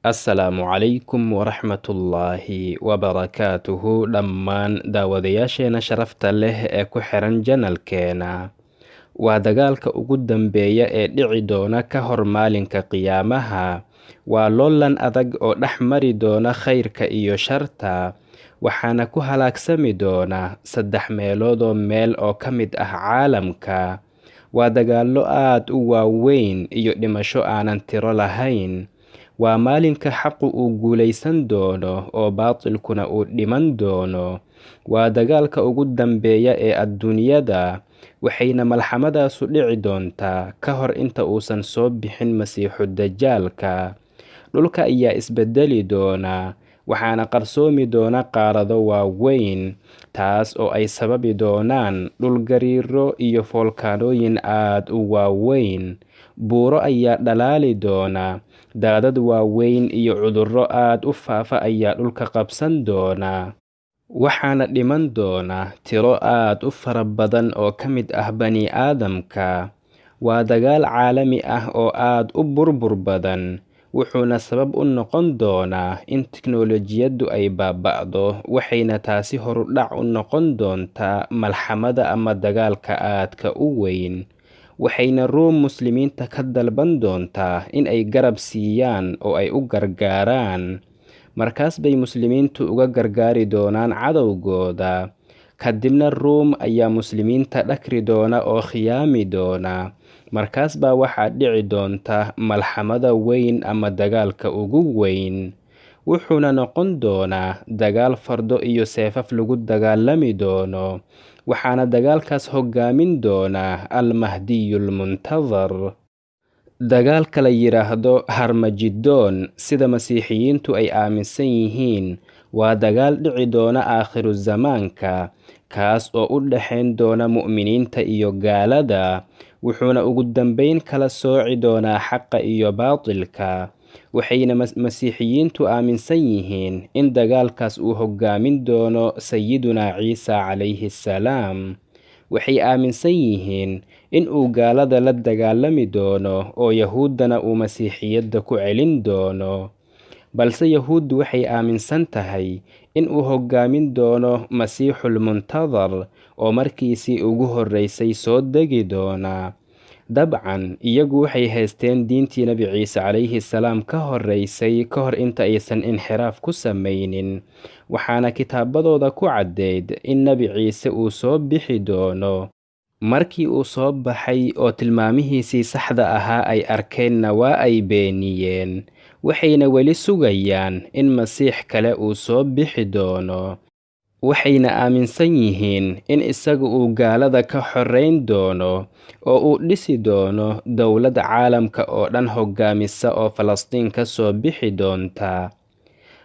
Assalaamu calaykum waraxmatullaahi wabarakaatuhu dhammaan daawadayaasheena sharafta leh ee ku xiran janalkeena. Waa dagaalka ugu dambeeya ee dhici doona ka hor maalinka qiyaamaha. Waa loolan adag oo dhex mari doona khayrka iyo sharta, waxaana ku halaagsami doona saddex meeloodoo meel oo ka mid ah caalamka. Waa dagaallo aad u waaweyn iyo dhimasho aanan tiro lahayn. Waa maalinka xaqu uu guulaysan doono oo baatilkuna uu dhiman doono. Waa dagaalka ugu dambeeya ee adduunyada, waxayna malxamadaasu dhici doontaa ka hor inta uusan soo bixin Masiixu Dajaalka. Dhulka ayaa isbedeli doona, waxaana qarsoomi doona qaarado waaweyn, taas oo ay sababi doonaan dhul gariiro iyo foolkaanooyin aad u waaweyn. Buuro ayaa dhalaali doona, daadad waaweyn iyo cudurro aad u faafa ayaa dhulka qabsan doona. Waxaana dhiman doona tiro aad u fara badan oo ka mid ah bani'aadamka. Waa dagaal caalami ah oo aad u burbur badan, wuxuuna sabab u noqon doonaa in tiknoolajiyaddu ay baaba'do, waxayna taasi horudhac u noqon doontaa malxamada ama dagaalka aadka u weyn. Waxayna Ruum muslimiinta ka dalban doontaa in ay garab siiyaan oo ay u gargaaraan. Markaas bay muslimiintu uga gargaari doonaan cadowgooda. Kadibna Ruum ayaa muslimiinta dhakri doona oo khiyaami doona. Markaas baa waxaa dhici doonta malxamada weyn ama dagaalka ugu weyn. Wuxuuna noqon doonaa dagaal fardo iyo seefaf lagu dagaalami doono, waxaana dagaalkaas hoggaamin doona Al-Mahdiyul Muntadhar. Dagaalka la yiraahdo Harmajidoon, sida Masiixiyiintu ay aaminsan yihiin, waa dagaal dhici doona aakhiru zamaanka, kaas oo u dhexayn doona mu'miniinta iyo gaalada, wuxuuna ugu dambeyn kala sooci doonaa xaqa iyo baatilka. Waxayna Masiixiyiintu aaminsan yihiin in dagaalkaas uu hoggaamin doono Sayidunaa Ciisa calayhi salaam. Waxay aaminsan yihiin in uu gaalada la dagaalami doono oo Yahuuddana uu Masiixiyadda ku celin doono. Balse Yahuuddu waxay aaminsan tahay in uu hoggaamin doono Masiixul Muntadhar oo markiisii ugu horreysay soo degi doona. Dabcan, iyagu waxay haysteen diintii Nabi Ciise calayhi salaam ka horreysay ka hor inta aysan inxiraaf ku samaynin, waxaana kitaabadooda ku caddeyd in Nabi Ciise uu soo bixi doono. Markii uu soo baxay oo tilmaamihiisii saxda ahaa ay arkeenna waa ay beeniyeen, waxayna weli sugayaan in Masiix kale uu soo bixi doono. Waxayna aaminsan yihiin in isagu uu gaalada ka xoreyn doono oo uu dhisi doono dowlad caalamka oo dhan hoggaamisa oo Falastiin ka soo bixi doonta.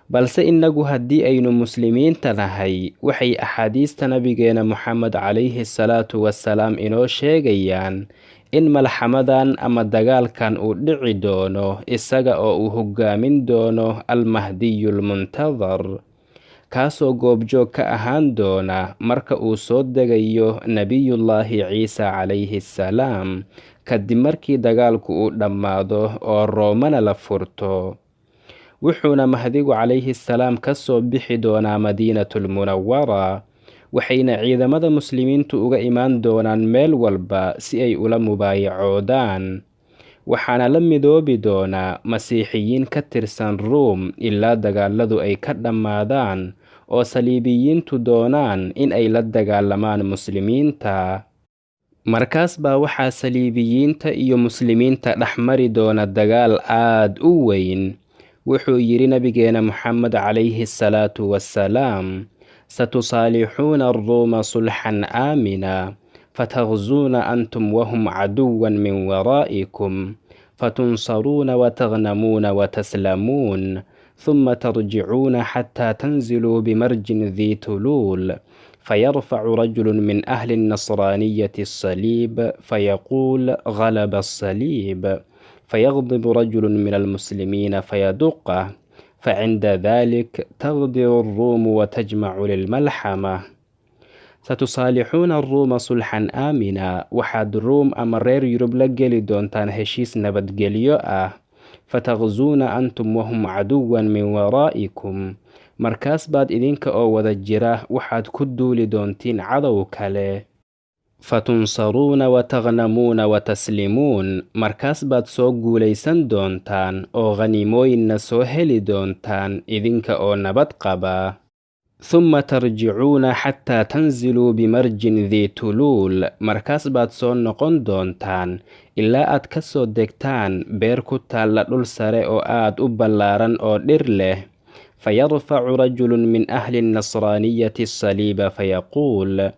Balse innagu haddii aynu muslimiinta nahay, waxay axaadiista nabigeena Muxamed calayhi salaatu wasalaam inoo sheegayaan in malxamadan ama dagaalkan uu dhici doono isaga oo uu hoggaamin doono Al-Mahdiyul Muntadhar, kaasoo goobjoog ka ahaan doona marka uu soo degayo Nabiyullaahi Ciisa calayhi salaam, kadib markii dagaalku uu dhammaado oo Roomana la furto. Wuxuuna Mahdigu calayhi salaam ka soo bixi doonaa Madiinatul Munawwara, waxayna ciidamada muslimiintu uga imaan doonaan meel walba si ay ula mubaayacoodaan. Waxaana la midoobi doonaa Masiixiyiin ka tirsan Ruum ilaa dagaaladu ay ka dhammaadaan oo saliibiyiintu doonaan in ay la dagaalamaan muslimiinta. Markaas baa waxaa saliibiyiinta iyo muslimiinta dhex mari doona dagaal aad u weyn. Wuxuu yidhi nabigeena Muxamed calayhi salaatu wassalaam: satusaalixuuna aruuma sulxan aamina, fatagzuuna antum wahum caduwan min waraa'ikum, fatunsaruuna watagnamuuna wataslamuun, thumma tarjicuuna xataa tanziluu bimarjin dii tuluul, fayarfacu rajulu min ahli الnasraaniyati الsaliib fayaquul galaba الsaliib, fayagdibu rajulu min almuslimiina fayaduqah, facinda dalik taqdiru الruumu watajmacu lilmalxama. Satusaalixuuna aruuma sulxan aamina, waxaad Ruum ama reer Yurub la geli doontaan heshiis nabadgelyo ah. Fataqzuuna antum wahum caduwan min waraa'ikum, markaas baad idinka oo wada jira waxaad ku duuli doontiin cadow kale. Fatunsaruuna wataqnamuuna wataslimuun, markaas baad soo guulaysan doontaan oo khaniimooyinna soo heli doontaan idinka oo nabad qaba. Thumma tarjicuuna xataa tanziluu bimarjin dii tuluul, markaas baad soo noqon doontaan ilaa aad ka soo degtaan beer ku taalla dhul sare oo aad u ballaaran oo dhir leh. Fayarfacu rajulun min ahli nasraaniyati saliiba fayaquul,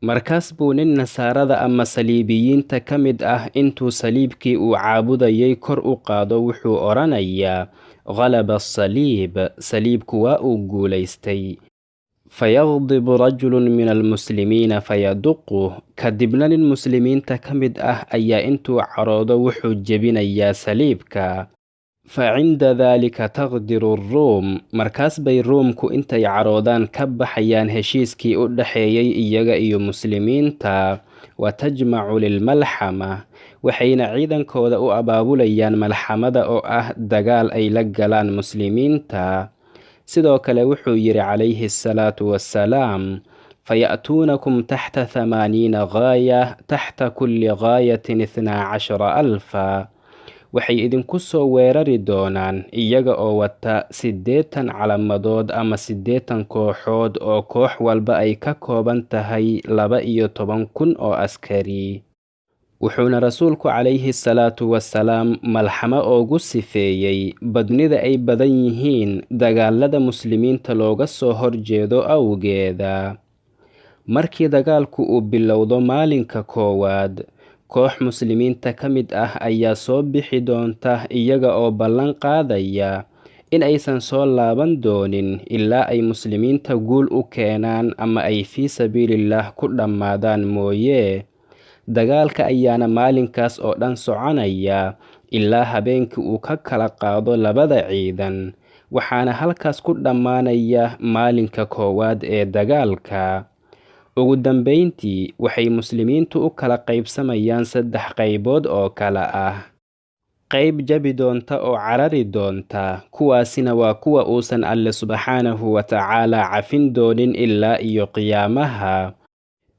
markaas buu nin nasaarada ama saliibiyiinta ka mid ah intuu saliibkii uu caabudayay kor u qaado wuxuu odhanayaa: Ghalaba asaliib, saliibku waa uu guulaystay. Fayaqdibu rajulun min almuslimiina fayaduquh, kadibna nin muslimiinta ka mid ah ayaa intuu caroodo wuxuu jebinayaa saliibka. Fa cinda daalika taqdiru ruum, markaas bay ruumku intay caroodaan ka baxayaan heshiiskii u dhexeeyey iyaga iyo muslimiinta. Wa tajmacu lilmalxama, waxayna ciidankooda u abaabulayaan malxamada oo ah dagaal ay la galaan muslimiinta. Sidoo kale wuxuu yidhi calayhi asalaatu wassalaam: Faya'tuunakum taxta 80 gaaya, taxta kulli gaayatin 12,000, waxay idinku soo weerari doonaan iyaga oo wata 80 calamadood ama 80 kooxood oo koox walba ay ka kooban tahay 12,000 oo askari. Wuxuuna rasuulku calayhi salaatu wasalaam malxamo oogu sifeeyey badnida ay badan yihiin dagaalada muslimiinta looga soo horjeedo awgeeda. Markii dagaalku uu bilowdo maalinka koowaad, koox muslimiinta ka mid ah ayaa soo bixi doonta iyaga oo ballan qaadaya in aysan soo laaban doonin ilaa ay muslimiinta guul u keenaan ama ay fii sabiilillaah ku dhammaadaan mooye. Dagaalka ayaana maalinkaas oo dhan soconaya ilaa habeenkii uu ka kala qaado labada ciidan, waxaana halkaas ku dhammaanaya maalinka koowaad ee dagaalka. Ugu dambeyntii waxay muslimiintu u kala qaybsamayaan 3 qaybood oo kala ah: qayb jabi doonta oo carari doonta, kuwaasina waa kuwa uusan Alle subxaanahu wa tacaala cafin doonin ilaa iyo qiyaamaha,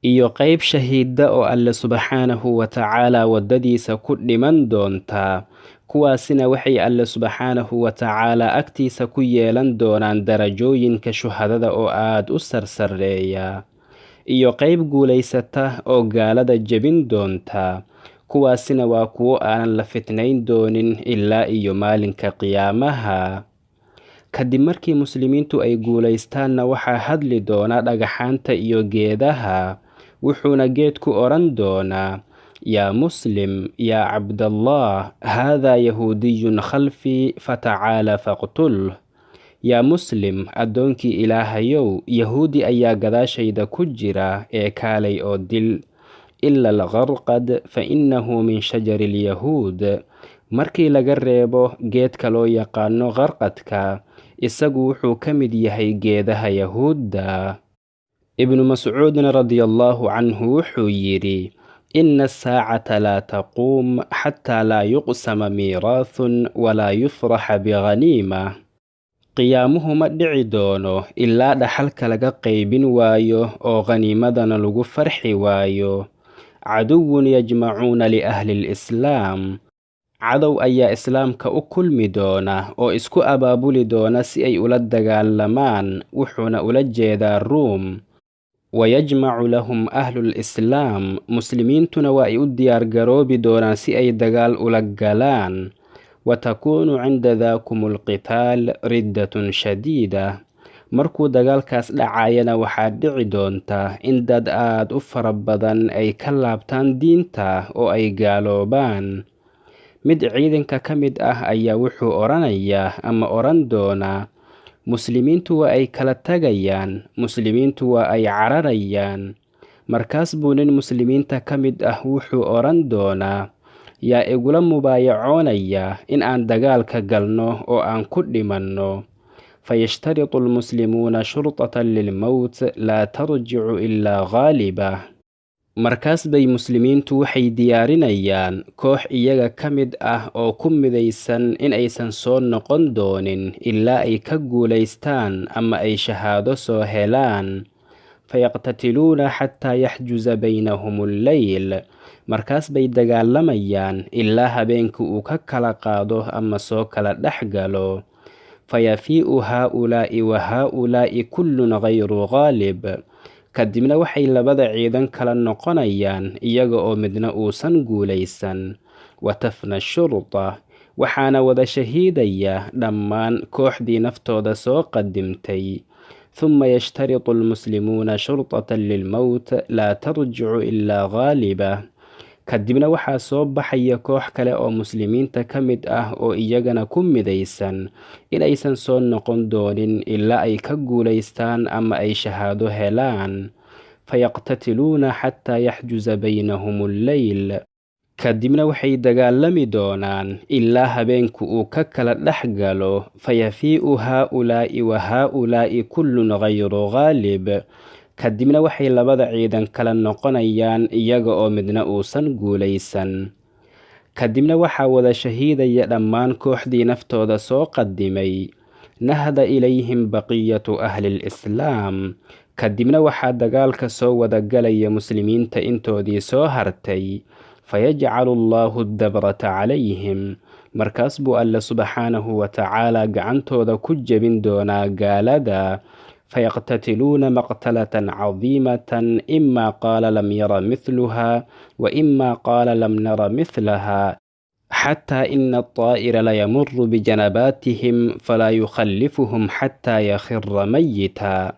iyo qayb shahiida oo Alle subxaanahu wa tacaala waddadiisa ku dhiman doonta, kuwaasina waxay Alle subxaanahu wa tacaala agtiisa ku yeelan doonaan darajooyinka shuhadada oo aad u sarsareeya, iyo qayb guulaysata oo gaalada jebin doonta, kuwaasina waa kuwo aanan la fitnayn doonin ilaa iyo maalinka qiyaamaha. Kadib markii muslimiintu ay guulaystaanna waxaa hadli doona dhagaxaanta iyo geedaha, wuxuuna geedku odhan doonaa: Yaa muslim, yaa cabdallah, haadaa yahuudiyun khalfii fatacaala faqtulh. Yaa muslim, addoonkii Ilaahayow, yahuudi ayaa gadaashayda ku jira ee kaalay oo dil. Ila algharqad fa innahu min shajari alyahuud, markii laga reebo geedka loo yaqaano qarqadka, isagu wuxuu ka mid yahay geedaha yahuudda. Ibnu Mascuudna radiallahu canhu wuxuu yidhi: Ina asaacata laa taquum xataa laa yuqsama miiraathun walaa yufraxa bighaniima. Qiyaamuhu ma dhici doono ilaa dhaxalka laga qaybin waayo oo khaniimadana lagu farxi waayo. Caduwun yajmacuuna liahli lislaam, cadow ayaa islaamka u kulmi doona oo isku abaabuli doona si ay ula dagaalamaan, wuxuuna ula jeedaa Ruum. Wayajmacu lahum ahlulislaam, muslimiintuna waa ay u diyaargaroobi doonaan si ay dagaal ula galaan. Watakuunu cinda daakum alqitaal riddatun shadiida, markuu dagaalkaas dhacayana waxaa dhici doonta in dad aad u fara badan ay ka laabtaan diinta oo ay gaaloobaan. Mid ciidanka ka mid ah ayaa wuxuu odhanayaa ama odhan doonaa: Muslimiintu waa ay kala tagayaan, muslimiintu waa ay cararayaan. Markaas buu nin muslimiinta ka mid ah wuxuu odhan doonaa: Yaa igula mubaayacoonaya in aan dagaalka galno oo aan ku dhimanno? Fayashtaritu almuslimuuna shurtatan lilmowt laa tarjicu ilaa ghaaliba. Markaas bay muslimiintu waxay diyaarinayaan koox iyaga ka mid ah oo ku midaysan in aysan soo noqon doonin ilaa ay ka guulaystaan ama ay shahaado soo helaan. Fayaqtatiluuna xataa yaxjuza baynahum alleyl. Markaas bay dagaalamayaan ilaa habeenkii uu ka kala qaado ama soo kala dhex galo. Fayafii'u haa'ulaa'i wa haa'ulaa'i kullun ghayru ghaalib. Kadibna waxay labada ciidan kala noqonayaan iyaga oo midna uusan guulaysan. Watafna shurta, waxaana wada shahiidaya dhammaan kooxdii naftooda soo qadimtay. Thumma yashtaritu almuslimuuna shurtatan lilmowt laa tarjicu ilaa ghaaliba. Kadibna waxaa soo baxaya koox kale oo muslimiinta ka mid ah oo iyagana ku midaysan in aysan soo noqon doonin ilaa ay ka guulaystaan ama ay shahaado helaan. Fayaqtatiluuna xataa yaxjuza baynahum alleyl. Kadibna waxay dagaalami doonaan ilaa habeenku uu ka kala dhex galo. Fayafii'u haa'ulaa'i wa haa'ulaa'i kullun ghayru ghaalib. Kadibna waxay labada ciidan kala noqonayaan iyaga oo midna uusan guulaysan. Kadibna waxaa wada shahiidaya dhammaan kooxdii naftooda soo qadimay. Nahda ilayhim baqiyatu ahli lislaam. Kadibna waxaa dagaalka soo wada galaya muslimiinta intoodii soo hartay. Fayajcalu allahu dabrata calayhim. Markaas buu Alle subxaanahu wa tacaala gacantooda ku jebin doonaa gaalada. Fayaqtatiluuna maqtalatan cadiimatan, imaa qaala lam yara mithluha wa imaa qaala lam nara mithlaha, xataa ina altaa'ira layamuru bijanabaatihim falaa yukhallifuhum xataa yakhira mayita.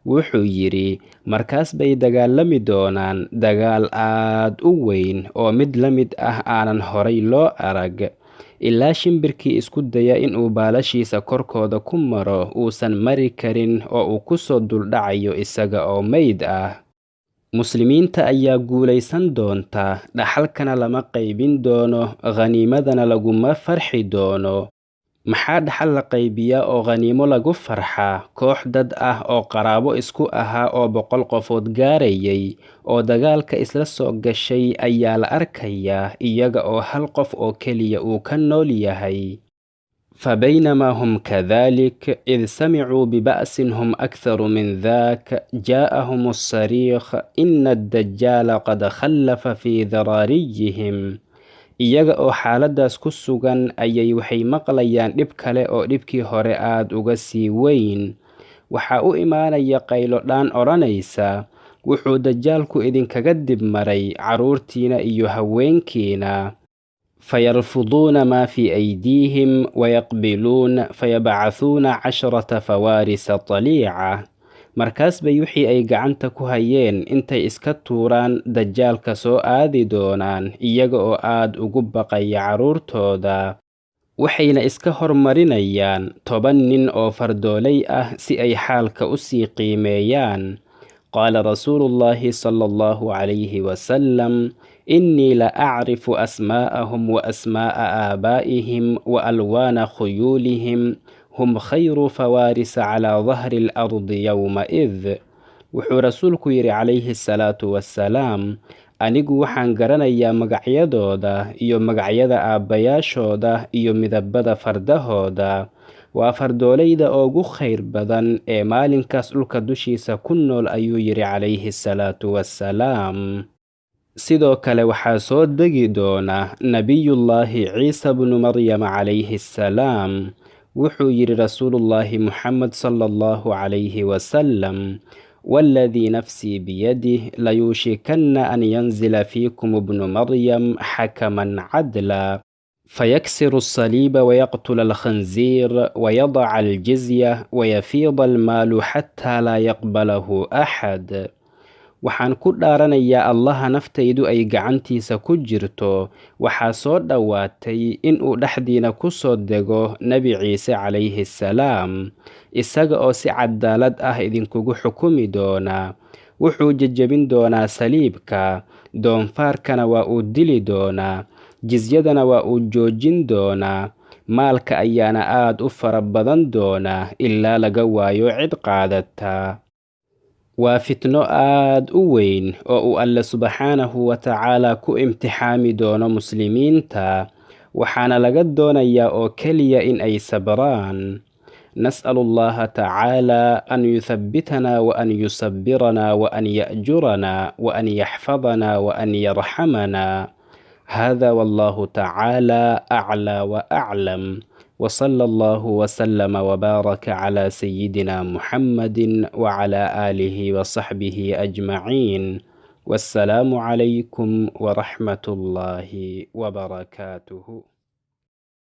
Wuxuu yidhi, markaas bay dagaalami doonaan dagaal aad u weyn oo mid la mid ah aanan horay loo arag, ilaa shimbirkii isku daya inuu baalashiisa korkooda ku maro uusan mari karin oo uu ku soo duldhacayo isaga oo meyd ah. Muslimiinta ayaa guulaysan doonta, dhaxalkana lama qaybin doono, khaniimadana laguma farxi doono. Maxaa dhaxal la qaybiyaa oo khaniimo lagu farxaa? Koox dad ah oo qaraabo isku ahaa oo 100 qofood gaarayay oo dagaalka isla soo gashay ayaa la arkayaa iyaga oo hal qof oo keliya uu ka nool yahay. Fabaynamaa hum kadhalik id samicuu biba'sin hum aktharu min daak jaa'ahum assariikh ina addajaala qad khallafa fii daraariyihim. Iyaga oo xaaladaas ku sugan ayay waxay maqlayaan dhib kale oo dhibkii hore aad uga sii weyn. Waxaa u imaanaya qaylo dhaan odhanaysa, wuxuu dajaalku idinkaga dib maray carruurtiina iyo haweenkiina. Fayarfuduuna maa fii aydiihim wayaqbiluun fayabcathuuna 10 fawaarisa taliica. Markaas bay wixii ay gacanta ku hayeen intay iska tuuraan dajaalka soo aadi doonaan iyaga oo aad ugu baqaya carruurtooda. Waxayna iska hormarinayaan 10 nin oo fardooley ah si ay xaalka u sii qiimeeyaan. Qaala rasuulullaahi sala allahu calayhi wasalam, innii la acrifu asmaa'ahum wa asmaa'a aabaa'ihim wa alwaana khuyuulihim, hum khayru fawaarisa calaa dahri alardi yowma-id. Wuxuu rasuulku yidhi calayhi salaatu wassalaam, anigu waxaan garanayaa magacyadooda iyo magacyada aabbayaashooda iyo midabada fardahooda. Waa fardoolayda ugu khayr badan ee maalinkaas dhulka dushiisa ku nool, ayuu yidhi calayhi salaatu wassalaam. Sidoo kale waxaa soo degi doona nabiyullaahi Ciisa bnu Maryam calayhi assalaam. Wuxuu yidhi rasuulullaahi Muxamed sala allahu calayhi wasalam, waaladii nafsii biyadih layuushikanna an yanzila fiikum ibnu Maryam xakaman cadla fayaksiru asaliiba wayaqtula alkhanziir wayadaca aljizya wayafiida almaalu xataa laa yaqbalahu axad. Waxaan ku dhaaranayaa Allaha naftaydu ay gacantiisa ku jirto, waxaa soo dhowaatay inuu dhexdiina ku soo dego Nebi Ciise calayhi assalaam, isaga oo si cadaalad ah idinkugu xukumi doona. Wuxuu jejebin doonaa saliibka, doonfaarkana waa uu dili doonaa, jizyadana waa uu joojin doonaa, maalka ayaana aad u fara badan doonaa ilaa laga waayo cid qaadata. Waa fitno aad u weyn oo uu Alle subxaanahu wa tacaala ku imtixaami doono muslimiinta, waxaana laga doonayaa oo keliya in ay sabraan. Nas'alu Allaha tacaala an yuthabbitanaa wa an yusabbiranaa wa an ya'juranaa wa an yaxfadanaa wa an yarxamanaa. Hada wallahu tacaala aclaa wa aclam. وصلى الله وسلم وبارك على سيدنا محمد وعلى آله وصحبه أجمعين. والسلام عليكم ورحمة الله وبركاته.